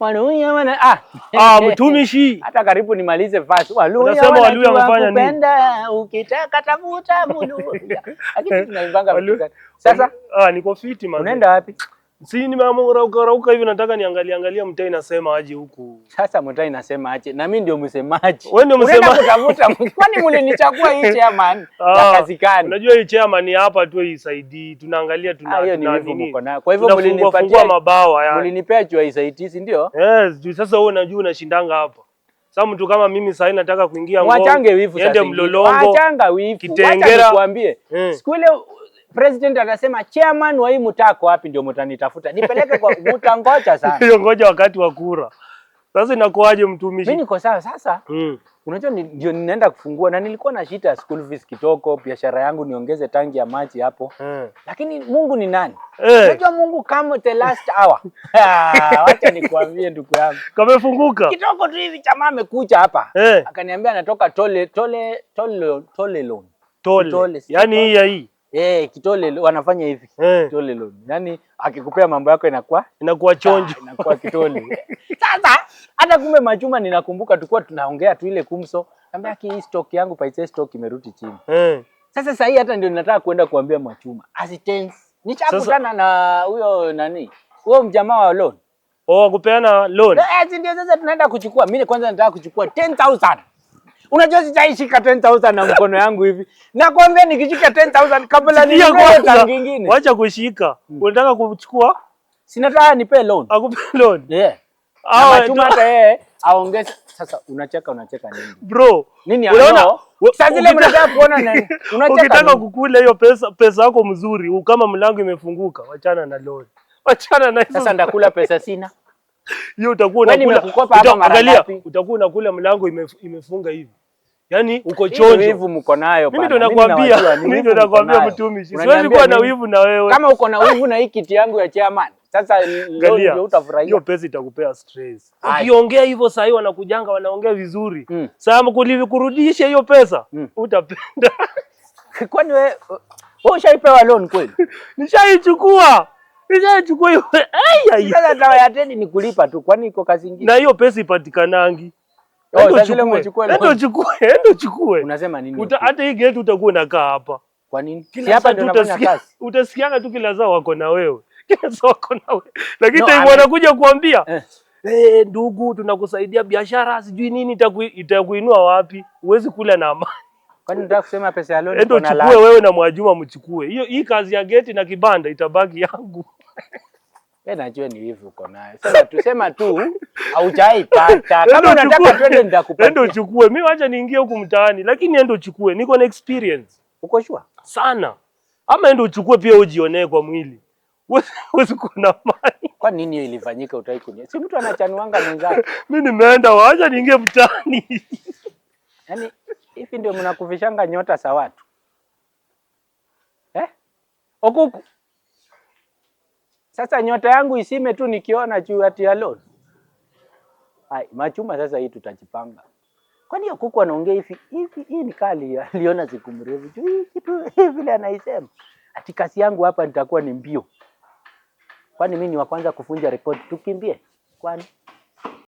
Waluya wana ah. Ah, mtumishi. Hata karibu nimalize verse. Waluya Unasema Waluya wanajua wamefanya nini? kupenda, ukitaka tafuta Muluya. Lakini tunaimbanga vitu gani? Sasa Ah, niko fiti man. unaenda wapi? Si nimeamua rauka rauka hivi, nataka niangalie angalia mtaa inasema aje huku. Sasa mtaa inasema aje? Na mimi ndio msemaji. Wewe ndio Unaenda msemaji. kutafuta kwani mlinichagua hii chairman ya Ah, kazi gani? Unajua hii chairman hapa tu isaidii, tunaangalia tuna Ah, hiyo ni tuna wivu nini? mko nayo. Kwa hivyo Tunafungua mlinipatia fungua mabawa yani. mlinipea jua isaidii, si ndio? Yes, juu sasa wewe unajua unashindanga hapa. Sasa mtu kama mimi sasa nataka kuingia Ngong, Wachange wivu niende sasa. Mlolongo. Wachanga wivu. Wacha Kitengera. nikuambie. Siku ile president atasema chairman wa hii mtaa ako wapi ndio mtanitafuta. Nipeleke kwa mtangoja sana. Hiyo ngoja wakati wa kura. Sasa inakuwaje mtumishi? Mimi niko sawa sasa. Unajua ndio ninaenda kufungua na nilikuwa na shida ya school fees kitoko, biashara yangu niongeze tangi ya maji hapo. Lakini Mungu ni nani? Unajua Mungu kama the last hour. Ah, wacha nikuambie ndugu yangu. Kamefunguka. Kitoko tu hivi jamaa amekuja hapa. Akaniambia anatoka Tole Tole Tole Tole Loan. Tole. Kitole, si Yaani hii ya hii. Eh, kitole wanafanya hivi. Kitole loan. Yaani akikupea mambo yako inakuwa Inakuwa chonjo. Ah, inakuwa kitole. Sasa hata kumbe machuma ninakumbuka tulikuwa tunaongea tu ile kumso. Naambia hii stock yangu paise stock imerudi chini. Sasa sasa hii hata ndio ninataka kwenda kuambia Mwachuma. Asitense. Nishakutana na huyo nani? Huyo mjamaa wa loan. Oh, kupeana loan. Eh, si ndio sasa tunaenda kuchukua. Mimi kwanza nataka kuchukua 10,000. Unajua sijaishika 10,000 na mkono yangu hivi. Nakwambia nikishika 10,000 kabla Sikia ninunue kwanza. tangi nyingine. Wacha kushika. Unataka kuchukua? Sinataka nipe loan. Akupe loan. Yeah. Na Ah, Mwachuma hata yeye aongeze. Sasa unacheka unacheka nini? Bro, Nini unaona ano? Sasa zile mnataka kuona nani? Unacheka ukitaka nini? kukula hiyo pesa yako mzuri, kama mlango imefunguka, wachana na loan. Wachana na hizo. Sasa ndakula pesa sina. Hiyo utakuwa Wewe unakula. nimekukopa hapa mara Angalia, ngapi? utakuwa unakula mlango imefunga hivi. Yaani uko Hii chonjo. wivu mko nayo Mimi bana. ndo nakwambia, nawajua, ni mimi wivu ndo mko nakwambia nayo. mtumishi. Siwezi Unaniambia kuwa na nini? wivu na wewe. Kama uko na wivu na hii kiti yangu ya chairman, sasa leo Angalia, ndio utafurahia. hiyo pesa itakupea stress. Aye. Ukiongea hivyo sasa hivi wanakujanga wanaongea vizuri. Sasa kurudisha hiyo pesa utapenda. Kwani wewe wewe ushaipewa loan kweli? Nishaichukua. Nishaichukua hiyo. Ai ai. Sasa dawa ya deni ni kulipa tu, kwani iko kazi ingine? Na hiyo pesa ipatikanangi. Oh, Endo sasa zile uchukue. umechukua Endo loan. uchukue, endo uchukue. Unasema nini? Hata hii gate utakuwa unakaa hapa. Kwa nini? Kila Si hapa saa ndio tu nafanya kazi. utasikianga tu kila saa wako na wewe. Kila saa wako na wewe. Lakini No, time wanakuja kuambia, "Eh, ndugu tunakusaidia biashara sijui nini itakuinua wapi? Huwezi kula na amani." Kwani unataka kusema pesa ya loan Endo iko na uchukue laana? wewe na Mwajuma mchukue. Hiyo hii kazi ya geti na kibanda itabaki yangu. Wewe najua ni wivu uko nayo. Sema tu sema tu haujaipata. Kama Endo unataka uchukue. twende nitakupatia. Endo uchukue. Mimi wacha niingie huku mtaani, lakini endo uchukue. Niko na experience Uko sure? sana. Ama endo uchukue pia ujionee kwa mwili. Huwezi kuwa na amani. Kwa nini hiyo ilifanyika utaki kunia? Si mtu anachanuanga mwenzake. Mimi nimeenda, wacha niingie mtaani. Yaani hivi ndio mnakufishanga nyota za watu. Eh? Okuku. Sasa nyota yangu isime tu nikiona juu ati ya loan. Ai, machuma sasa hii tutajipanga. Kwani hiyo kuku anaongea hivi hivi, hii ni kali aliona siku mrefu. Juu hii kitu vile anaisema. Ati kasi yangu hapa nitakuwa ni mbio. Kwani mimi ni wa kwanza kufunja rekodi, tukimbie. Kwani